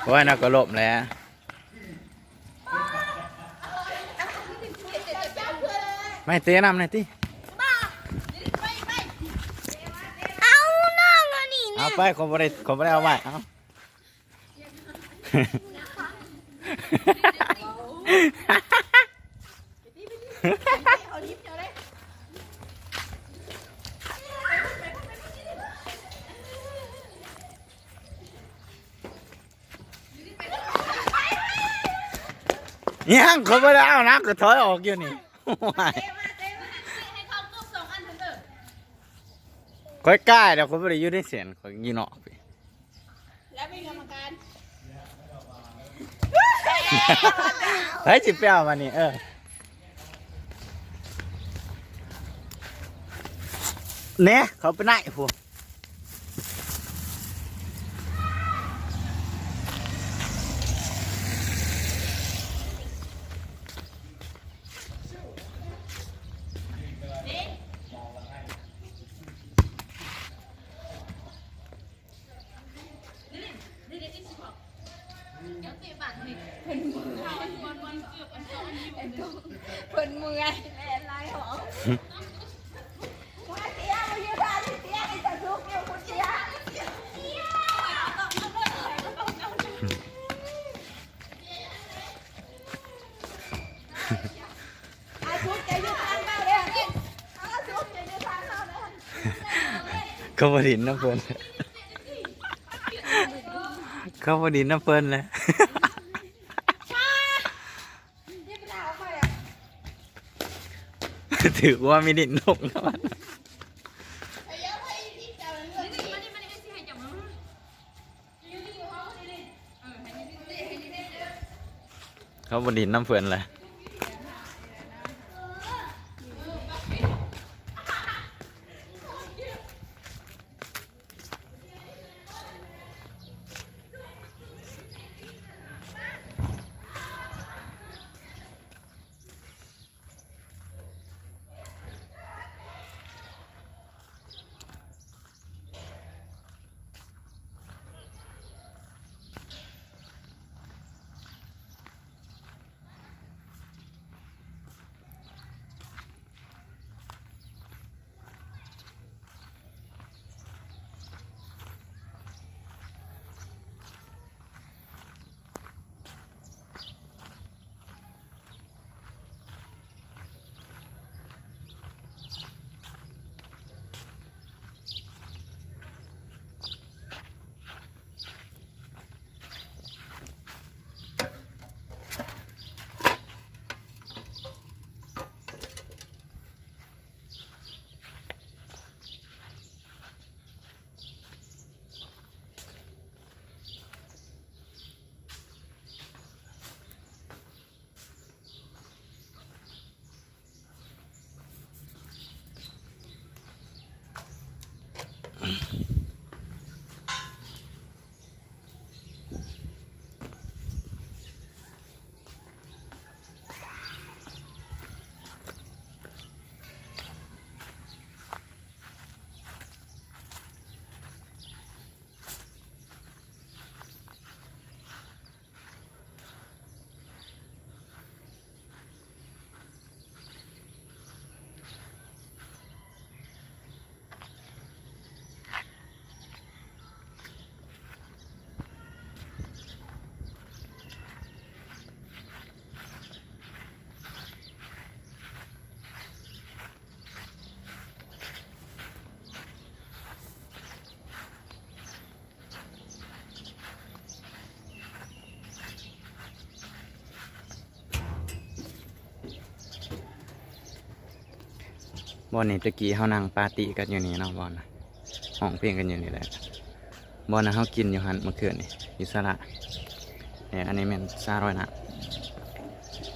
ໂອ້ຍ ນະກໍລົ້ມແຫຼະ ໄມ້ເຕະນຳແດ່ຕິ ເອົານ້ອງອັນນີ້ນະ ເອົາໄປ ຂ້ອຍບໍ່ໄດ້ ຂ້ອຍບໍ່ໄດ້ເອົາໄວ້ ເອົາ. ຍັງ ຂ້ອຍບໍ່ໄດ້ເອົານະ ກໍຖອຍອອກຢູ່ນີ້ ໂອ້ຍ ຂ້ອຍກາຍແລ້ວ ຂ້ອຍບໍ່ໄດ້ຢູ່ໃນເສັ້ນ ຂ້ອຍຢູ່ນອກພີ້ ແລ້ວເປັນກຳມະການ ໃຜຊິໄປເອົາມານີ້ ເອີ ແນ່ ເຂົາໄປໄນພຸ້ນ. ເພິ່ນເມື່ອຍແລ່ນຫຼາຍຫອງ. ເຂົາບໍ່ຫຼິ້ນນຳເພິ່ນ ເຂົາບໍ່ຫຼິ້ນນຳເພິ່ນແຫຼະ ຖືກວ່າມີດິນລົງນຳມັນ. ເຂົາບໍ່ດິນນຳເພິ່ນແຫຼະ. ບ່ອນນີ້ແຕ່ກີ້ເຮົານັ່ງປາຕີ້ກັນຢູ່ນີ້ເນາະ ບ່ອນນະ ຮ້ອງເພງກັນຢູ່ນີ້ແຫຼະ. ບ່ອນນັ້ນເຮົາກິນຢູ່ຫັ້ນມື້ຄືນນີ້ ຢູ່ສາລາ. ແຕ່ອັນນີ້ແມ່ນສາລອຍນ້ຳ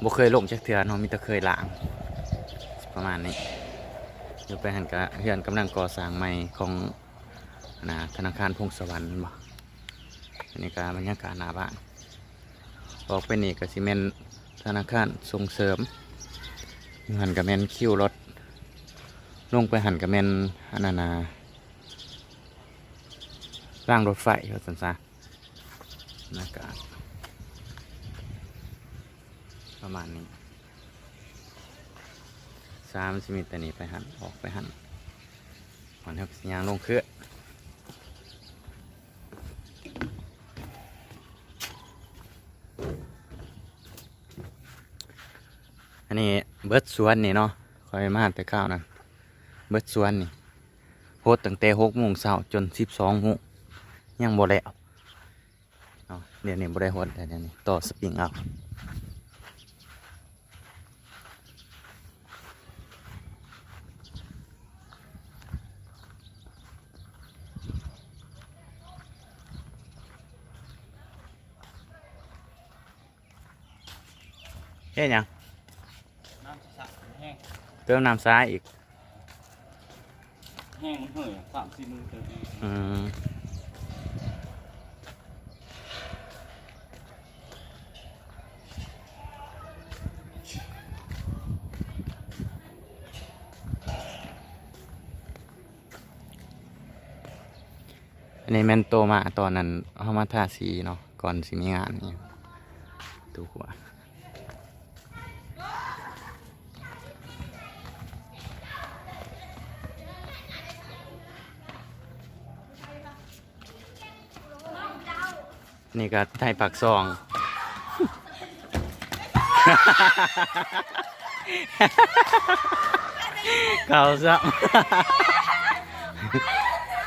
ບໍ່ເຄີຍລົງຈັກເທື່ອເນາະ ມີແຕ່ເຄີຍລ້າງ ປະມານນີ້. ຢູ່ໄປຫັ້ນກະເຮືອນກຳລັງກໍ່ສ້າງໃໝ່ຂອງ ອັນນາ ທະນາຄານພົງສະຫວັນ ແມ່ນບໍ່? ອັນນີ້ກະບັນຍາກາດໜ້າບ້ານ. ອອກໄປນີ້ກະຊິແມ່ນທະນາຄານສົ່ງເສີມ ຢູ່ຫັ້ນກະແມ່ນຄິວລົດ ລົງໄປຫັ້ນກະແມ່ນ ອັນນັ້ນນາ ລາງລົດໄຟວ່າຊັ້ນຊະ. ນາກາດປະມານນີ້. ສາມສິບເມດ ແຕ່ນີ້ໄປຫັ້ນ ອອກໄປຫັ້ນ ມັນເຮົາກໍຊິຍ່າງລົງເຂື່ອນ. ອັນນີ້ເບິດສວນນີ້ເນາະ ຂ້ອຍມາແຕ່ເຊົ້ານັ້ນ ເບິດສວນນີ້ ຫົດຕັ້ງແຕ່ຫົກໂມງເຊົ້າຈົນສິບສອງໂມງ ຍັງບໍ່ແລ້ວເນາະ. ດຽວນີ້ບໍ່ໄດ້ຫົດແລ້ວ ດຽວນີ້ຕໍ່ສະປຣິງເອົາ. ເຮັດຫຍັງ? ນ້ຳສະອາດແຫ້ງ ເຕີມນ້ຳສະອາດອີກ ແຫ້ງເຫີຍ ສາມສີ່ມື້ເຕີມອີກ. ອືມ. ອັນນີ້ແມ່ນໂຕມາຕອນນັ້ນເຮົາມາທາສີເນາະ ກ່ອນຊິມີງານອີ່ຫຍັງ ໂຕຂົວ. ນີ້ກໍໄທປາກຊ່ອງ ເຂົ້າຊ້ຳ.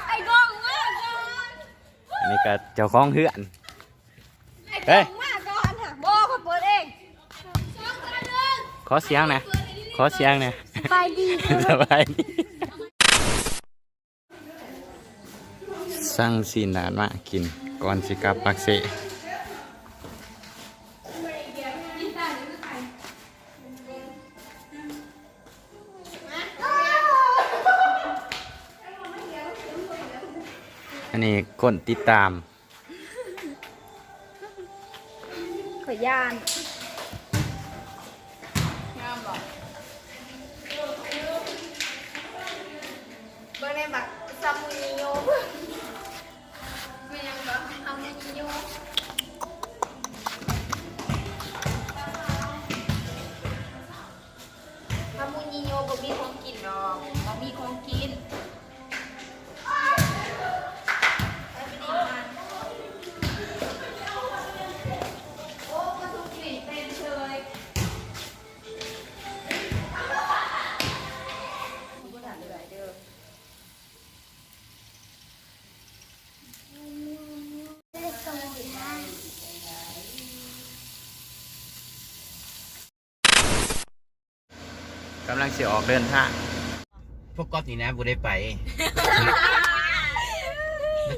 ໄອ້ກ້ອງມາກ່ອນ ອັນນີ້ກໍເຈົ້າຂອງເຮືອນ. ໄອ້ກ້ອງມາກ່ອນຫະ ບໍ່ ຂ້ອຍເປີດເອງ. ຂໍສຽງແດ່ ຂໍສຽງແດ່. ສະບາຍດີ ສະບາຍດີ. ສັ່ງຊີ້ນດາດມາກິນກ່ອນຊິກັບປາກເຊ. ອັນນີ້ຄົນຕິດຕາມ. ຂ້ອຍຢ້ານ. ງາມບໍ່? ເບິ່ງແດ່ບັກຊາມູນິໂຍ. ແມ່ນຫຍັງກໍຊາມູນິໂຍ. ຊາມູນິໂຍບໍ່ມີຂອງກິນດອກ ບໍ່ມີຂອງກິນ. ກຳລັງຊິອອກເດີນທາງ. ພວກກັອບນີ້ນະບໍ່ໄດ້ໄປ.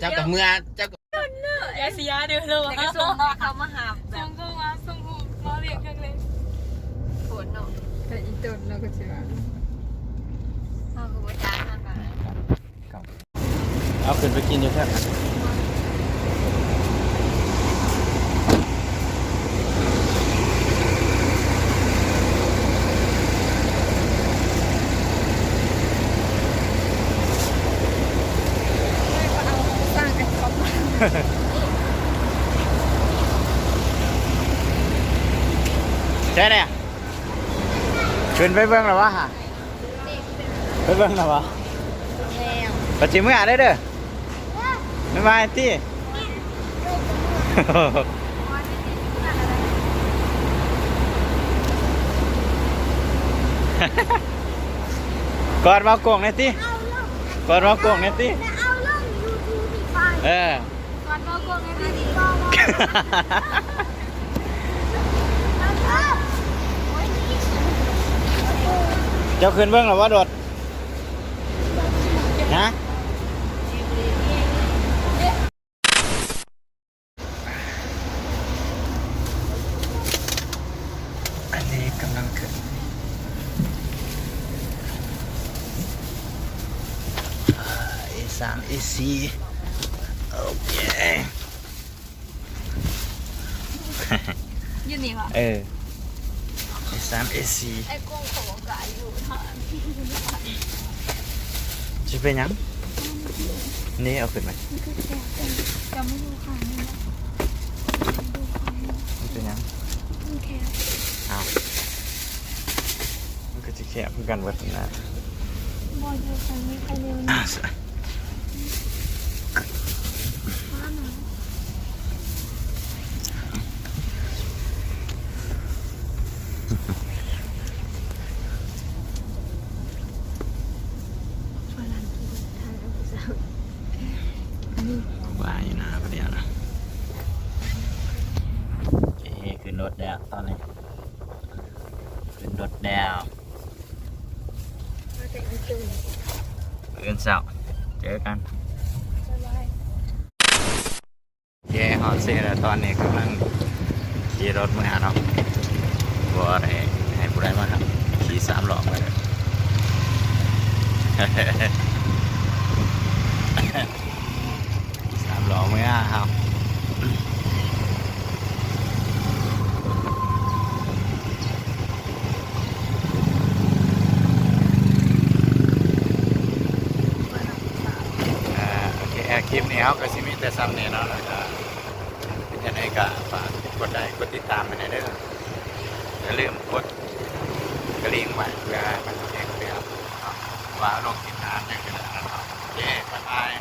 ເຈົ້າກໍເມືອ ເຈົ້າກໍ ຢ່າເສຍເດີ. ແລ້ວກໍສົ່ງເຂົາມາຮັບແບບ ສົ່ງເຂົາມາ ສົ່ງຮູບມາວຽກຈັກເລີຍ. ໂຫດເນາະ. ແຕ່ອີຕົນເຮົາກໍຊິວ່າ ເຮົາກໍບໍ່ຈັກນຳກັນ. ເອົາຂຶ້ນໄປກິນຢູ່ເທິງ. ໃຊ່ແຫຼະ ຂຶ້ນໄປເບິ່ງແລ້ວຫວາ? ໄປເບິ່ງແລ້ວຫວາ? ແລ້ວ ປະຈິເມືອເດີ. ບາຍບາຍຕິ. ກອດເວົ້າກົງແດ່ຕິ. ກອດເວົ້າກົງແດ່ຕິ. ເອີ. ເຈົ້າຂຶ້ນເບິ່ງແລ້ວບໍ່ໂດດ? ຮະ? ອັນນີ້ກຳລັງຂຶ້ນ ເອສາມ ເອສີ່ ໂອເຄ. ຢູ່ນີ້ຫວາ? ເອີ ເອສາມ ເອສີ່ ໄອ້ກົງເຂົາກໍກະຢູ່ທາງ ຊິເປັນຫຍັງ? ນີ້ເອົາຂຶ້ນໄປ ຈະມາຢູ່ຂ້າງນີ້. ເປັນຫຍັງ? ມັນແຄບ. ອ້າວ ມັນກໍຊິແຄບຄືກັນເບິດນັ້ນນະ. ບໍ່ ຢູ່ຂ້າງນີ້ຂ້າງດຽວນີ້. ອ້າວ ວ່າຢູ່ນະ ປະດຽວນະ. ໂອເຄ ຂຶ້ນລົດແລ້ວຕອນນີ້ ຂຶ້ນລົດແລ້ວ. ມາແຕ່ມື້ຕື່ນ ມື້ອື່ນເຊົ້າເຈີກັນ. ບາຍບາຍ. ໂອເຄ ຮອດເຊແລ້ວ ຕອນນີ້ກຳລັງຂີ່ລົດເມືອເນາະ ບໍ່ໄດ້ໃຫ້ຜູ້ໃດມາຂັບ ຂີ່ສາມລໍ້ມາເລີຍ ສາມລໍ້ເມືອເຮົາ. ອ່າ ໂອເຄ ຄລິບນີ້ເຮົາກໍຊິມີແຕ່ສ່ຳນີ້ເນາະ ແລ້ວກໍເປັນຈັ່ງໃດກໍຝາກກົດໄລກົດຕິດຕາມໃຫ້ແດ່ເດີ. ຢ່າລືມກົດກະດິ່ງໄວ້ ເພື່ອມັນຈະແຈ້ງເຕືອນເນາະ ວ່າລົງຄລິບໜ້າຫຍັງກໍໄດ້ເນາະ. ໂອເຄ ບາຍບາຍ.